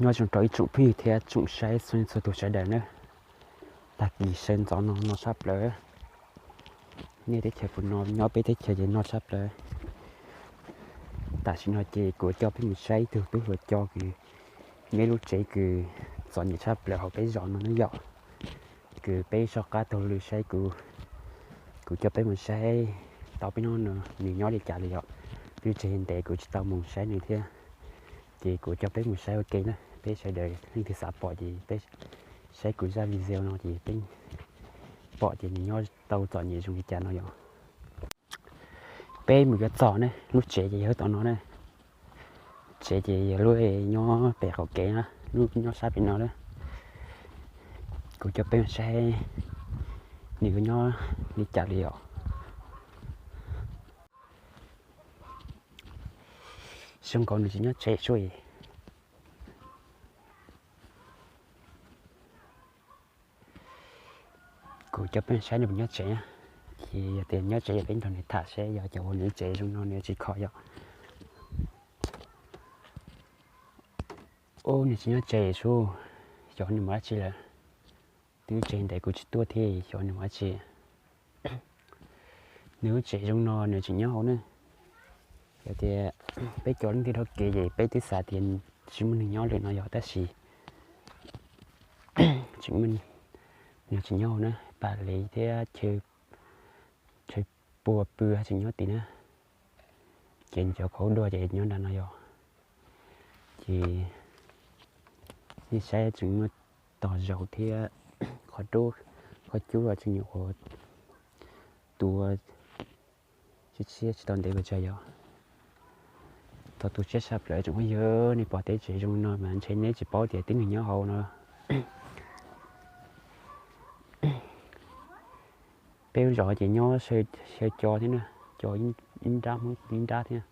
Nyob zoo rau ib tsoom phooj ywg thiab tsoom saib txhua txhua tus sawv daws nawb. Tag kis sawv ntxov no no tshaj plaws. Nej teb chaws puas no, nyob peb teb chaws ces no tshaj plaws. Tam sim no ces kuv coj peb mus saib ib tug tub hluas coj kws nyob lub tsev kws txom nyem tshaj plaws hauv peb zos no nawb yom. Kws peb soj qab taug lw saib kuv, kuv coj peb mus saib tau peb no nws nyob li cas li yom. Twb tseg ntev kuv tsis tau mus saib nws thiab, ces kuv coj peb mus saib ua ke na. Peb sawv daws leej twg xav pom ces peb saib kuv zaj video no ces peb pom ces nws nyob tau txom nyem zoo li cas no yom. Peb mus yuav txog ne, lub tsev ces yog tom no na. Tsev ces yog lub nyob pem qaum kev na, lub nyob sab pem no na. Kuv coj peb mus saib nws nyob li cas li os. Zoo nkaus nws tsis nyob tsev sua. Kuv coj peb saib nws puas nyob tsev. Ces yog tias nyob tsev yog peb nrog nws tham seb yog cov uas nws tsev zoo no nws tsis kho yom. Ub, nws tsis nyob tsev sub. Xyov nws mus dab tsi lawm. Twb tseg ntev kuv tsis tuaj thiab, xyov nws mus dab tsi. Nws lub tsev zoo no nws tseem nyob hauv ne. Yog tias peb cov leej twg dhau kev ces peb twb xav tias tsis muaj neeg nyob lawm no yog, tab sis tseem muaj, nws tseem nyob hauv na. Pam lev thiab chaw pua pw tseem nyob tid na. Ces nws cov qhov dua ces nyob nram no yog. Ces nej saib tseem muaj tog zaum thiab qhov rub, qhov cub los tseem nyuam qhuav tua tshiab tshiab tsis tau ntev pes tsawg yog. Txog tu siab tshaj plaws tsoom phooj ywg, nej pom tej tsev zoo no mas ntshe neb tsis paub tias tib neeg nyob hauv no. Peb lub zos ces nyob xyaw co thiab na, co ib nrab Hmoob ib nrab thiab.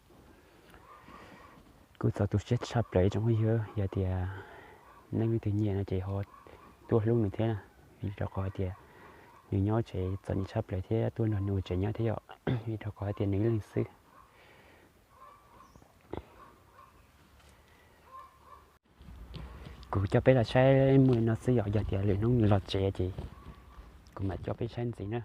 Kuj txog tu siab tshaj plaws tsoom phooj ywg, yog tias nej leej twg nyiam no ces ho tuaj hlub nws thiab, vim rau qhov tias nws nyob tsev txom nyem tshaj plaws thiab tuaj nrog nws ua tsev nyob thiab yom, vim rau qhov tias nws ib leeg xwb. Kuv coj peb los saib muaj li no xwb yom, yog tias lwm hnub nws los tsev ces kuv mam coj peb saib ntxiv na.